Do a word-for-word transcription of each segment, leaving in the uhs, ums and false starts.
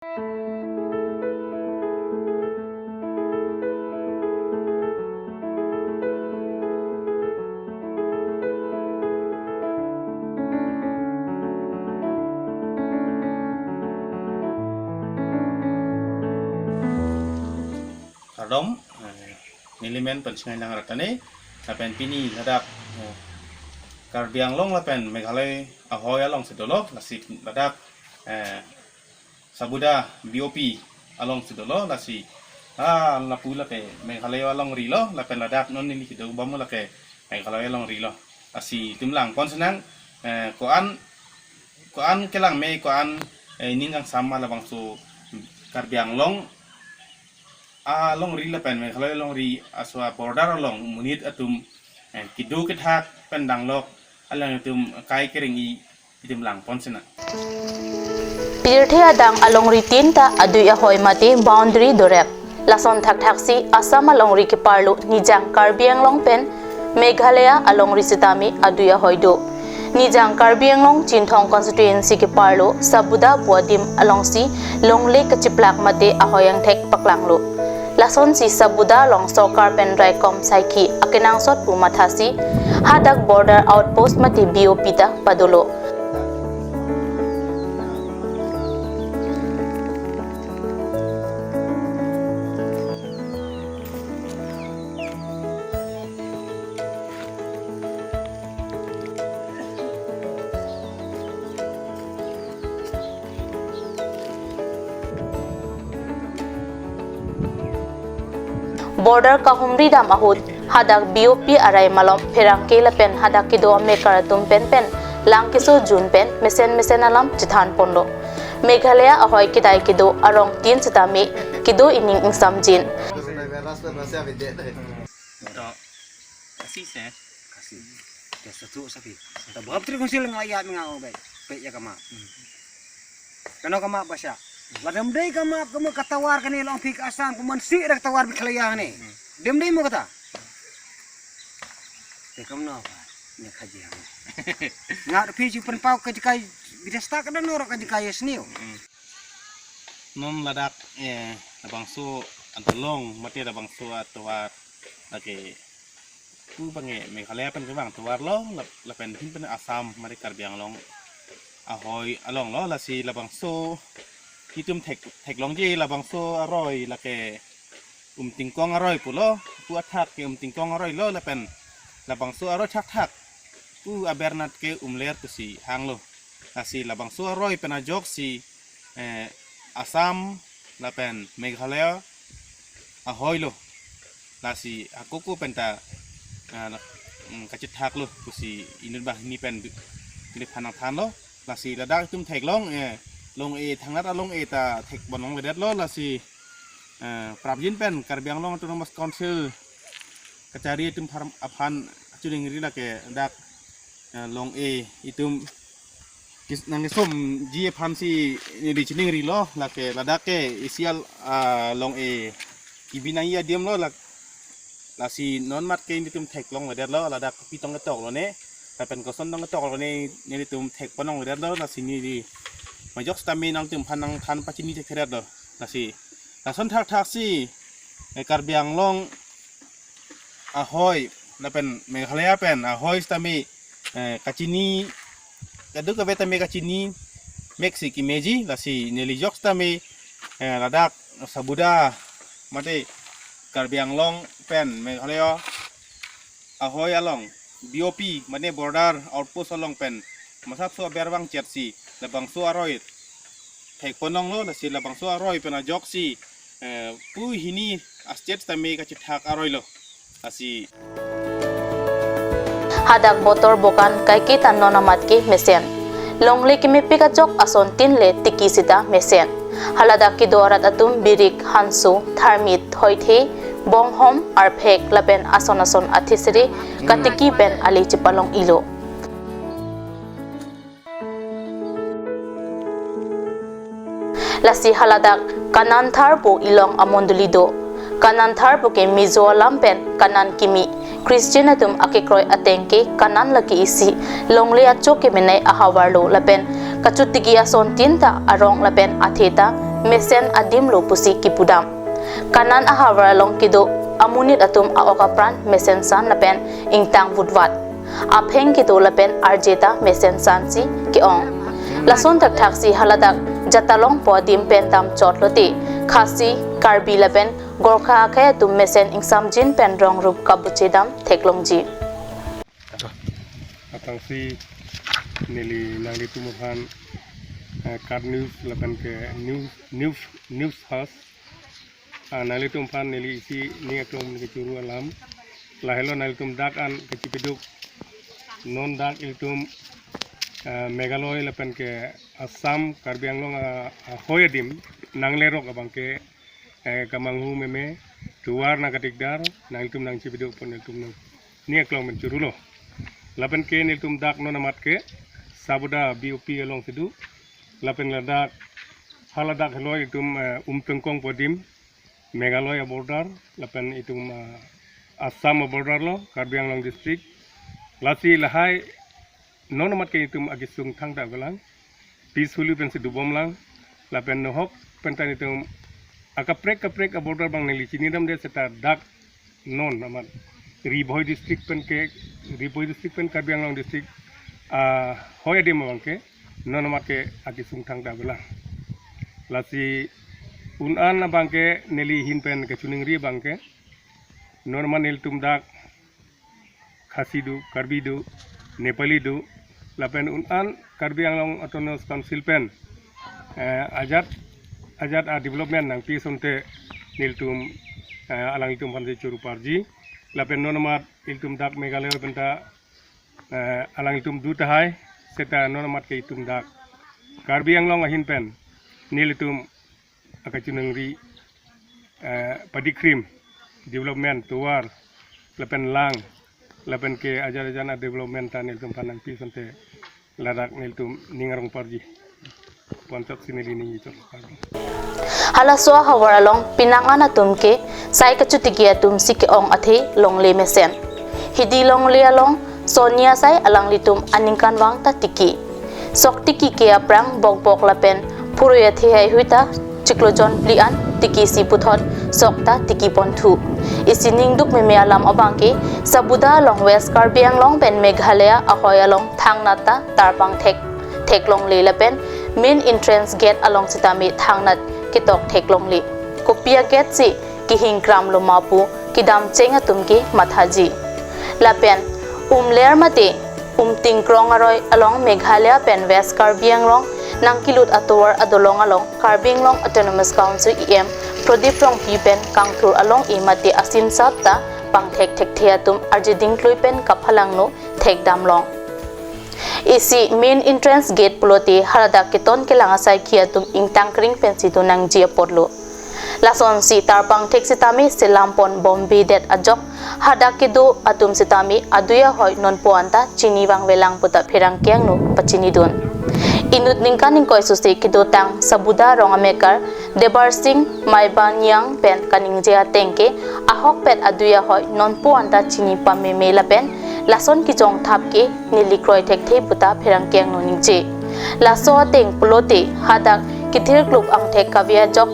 Kardom, eh, neli men Pensingai Nang Ratane, lapen pini ladak, eh, Karbi Anglong lapen Meghalaya ahoi alongsi dolo, lasi ladak, eh, Sabuda B O P alongsi dolo, lasi, ah, lapu lake Meghalaya alongri lo, lapen ladak non neli kedobom lake Meghalaya alongri lo. Lasi itum langpon sinang, eh, ko-an, ko-an kelang me, ko-an, eh, ining kangsam ma labangso Karbi Anglong alongri lapen Meghalaya alongri aso a-border along monit atum, eh, kedo kethak pen danglok, alangtum kai kereng-i, itum langpon sinang. Pirthe adang alongri tin ta adui ahoi mate boundary dorep. Lason thakthaksi Assam alongri keparlo Nijang Karbi Anglong pen Meghalaya alongri sitame adui ahoi do. Nijang Karbi Anglong Chinthong constituency keparlo Sabuda pu adim alongsi longle kachiplak mate ahoi angthek paklanglo. Lasonsi Sabuda along sorkar pen raikom saikhi akenangsot pu mathasi hadak border outpost mate B O P ta padolo. Border kahumri dam ahut hadak B O P arai malom pherangke lapen hadak kedo amekar atum pen pen lang keso jun pen mesen mesen alam chethan ponlo. Meghalaya ahoi kedai kedo arong tin sitame kedo ining ingsamjin. To, kasi se. Kasi. Dia satu sapi. Tabap tri konsil ngelayat mengau baik. Baik ya kama. Kano kama basya. Ladam dei kama kama katovar kani long pik Assam kuman si ada katovar pik khalaya ni. Dem dei mo kata. Te kam no. Nya khaji hang. Ngat pi ju pen pau kajikai bidas tak ada norok kajikai sniu. Non ladak, eh, labangso adolong mate labangso atovar lake pu bang, eh, Meghalaya pen kevang tovar lo, lap-, lapen hin pen Assam mate Karbi Anglong ahoi along lo, lasi labangso itum thek, theklongji labangso aroi lake Umtingkong aroi pulo, pu athak ke Umtingkong aroi lo lapen labangso aroi thakthak pu abernat ke Umler pusi hanglo. Lasi labangso aroi pen ajoksi, eh, Assam lapen Meghalaya ahoi lo. Lasi akoko penta, ah, mm, kachethak lo pusi inut banghini pen du-, dili phanang thanlo. Lasi ladak itum theklong, eh, long-e thangnat along-e ta thekpon longledet lo. Lasi, eh, prapjin pen Karbi Anglong Autonomous Council kachari atum phar-, aphan chiningri lake dak, eh, long-e itum kis-, nangkesomji aphansi neli chiningri lo, lake ladak ke isial, ah, long-e kebi nangji adim lo, lak-, lasi non mat ke nelitum theklongledet lo, ladak kopi tong ketok lone, lapen koson tong ketok lone, nelitum thekpon longledet lo, lasi neli majok sitame nangtum phan nangthan pachini thekthedet lo, lasi lason thakthaksi, eh, Karbi Anglong ahoi lapen Meghalaya pen ahoi sitame, eh, kachini, kadokave tame kachini meksi kemeji, lasi neli jok sitame, eh, ladak Sabuda mate Karbi Anglong pen Meghalaya ahoi along B O P mane border outpost along pen masapso aber vangchetsi labangso aroi thekpon longlo, lasi labangso aroi pen ajoksi, eh, pu hini a-state tame kachethak aroi lo. Lasi hadak botor bokan kaike ta non amat ke mesen. Longle kemepik ajok asontin le tiki sita mesen. Haladak kedo arat atum birik, hanso, tharmit, thoithe, bonghom, arphek lapen ason ason athisri katiki pen ali chepalong-ilo. Lasi haladak Kananthar pu ilong amondoli do. Kananthar pu ke Mizo alam pen Kanan kimi. Christian atum akekroi ateng ke Kanan lake isi longle achok kemenei ahavar lo lapen kachotiki asontin ta arong lapen athe ta mesen adim lo pusi kipudam. Kanan ahavar along kedo amonit atum a-ok apran mesen san lapen ingtang vutvat. Apheng kedo lapen arje ta mesen san si ke-ong. Lason thakthak si haladak Jatalongpo adim pen damchot lote Khasi, Karbi lapen Gorkha akhei atum mesen ingsamjin pen rong rup kabuche dam theklongji. Atangsi neli nanglitum aphan, eh, KAT News lapen ke News, News, News First. Ah, nanglitum aphan neli isi ning aklong kechuru alam. Lahelo nanglitum dak an kachipiduk. Non dak ilitum, ah, Meghalaya lapen ke Assam, Karbi Anglong, ah, ahoi adim nanglerok abang ke, eh, kamanghu meme, tovar nangkatikdar, nanglitum nangchipiduk pon nelitum nang ning aklong pen churulo. Lapen ke nelitum dak non amat ke Sabuda B O P along si do. Lapen ladak, haladak helo itum, eh, Umtengkongpo adim, Meghalaya border, lapen itum, eh, Assam border lo, Karbi Anglong district. Lasi lahai non amat ke itum akesung thangta avelang, peacefully pensi dobomlang, lapen nohok penta itum akaprek kaprek aborder abang neli chinidamde seta dak non amat Ri Bhoi district pen ke, Ri Bhoi district pen Karbi Anglong district, ah, hoi adim abang ke, non amat ke akesung thangta avelang. Lasi un-an abang ke neli ahin pen kachiningri abang ke, non amat nelitum dak Khasi do, Karbi do, Nepali do, lapen un-an Karbi Anglong Autonomous Council pen, eh, ajat, ajat a-development nangpi asonte nelitum, eh, alanglitum aphan si churu parji, lapen non amat ilitum dak Meghalaya penta, eh, alanglitum do tahai, seta non amat ke itum dak Karbi Anglong ahin pen nelitum akachiningri, eh, padikrim, development, tovar, lapen lang, lapen ke ajat ajat a-development ta nelitum aphan nangpi asonte ladak nelitum ning arong parji. Pon chok si neli ning chok parji. Halaso ahavar along penang an atum ke sai kachotiki atum si ke-ong athe longle mesen. Hidi longle along soni asai alanglitum aningkanvang ta tiki. Sok tiki ke aphrang bokbok lapen phurui athe haihui ta chiklo jon phli an tiki si puthot sok ta tiki ponthu. Isi ningduk meme alam abang ke Sabuda along West Karbi Anglong pen Meghalaya ahoi along thangnat ta tarpang thek theklongle lapen main entrance gate along sitame thangnat ketok theklongle. Kopi a-gate si kehingkram lo ma pu kedamcheng atum ke mathaji. Lapen umler mate umting krong aroi along Meghalaya pen West Karbi Anglong nangkelut atovar adolong along Karbi Anglong Autonomous Council E M Prodip Rongpi pen kangthur along-e mate asinsat ta pangthek thekthe atum arje dingklui pen kaphalangno thekdamlong. Isi main entrance gate pulote haladak keton kelang asaikhi atum ingtang kring pensi do nangji apotlo. Lasonsi tarpang thek sitame selam pon bombe det ajok hadak kedo atum sitame adui ahoi nonpu anta chini vangvelang puta pherangke angno pachinidun. Inut ningkan ingkoi sose kedotang Sabuda rong amekar Debarsing Maibaniang pen kaningje ateng ke ahokpet adui ahoi nonpu anta chini pameme lapen lason kejongthap ke neli kroi thekthe puta pherangke angno ningje. Laso ateng pulote hadak kethirkluk angthek kave ajok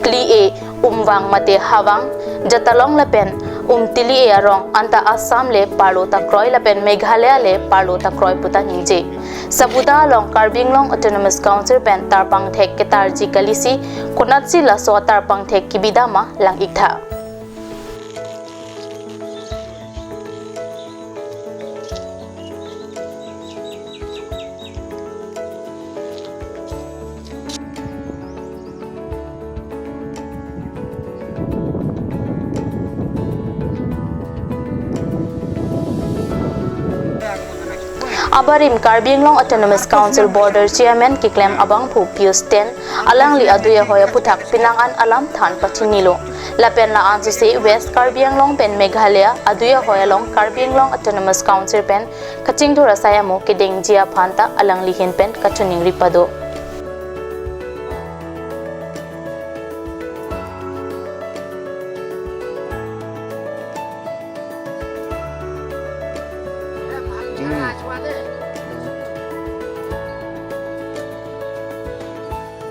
kli-e umvang mate havang, Jatalong lapen umtili-e arong anta Assam le parlo ta kroi lapen Meghalaya le parlo ta kroi puta ningje. Sabuda along Karbi Anglong Autonomous Council pen tarpang thek ketarji kalisi, konatsi laso tarpang thek kebidam ma lang-iktha. Abarim Karbi Anglong Autonomous Council Border Chairman keklem abangphu Pius Ten alangli adui ahoi aphuthak penang an alam than pachinilo. Lapen la-an sose West Karbi Anglong pen Meghalaya adui ahoi along Karbi Anglong Autonomous Council pen kachingthur asai amo kedengji aphan ta alangli ahin pen kachiningri pado.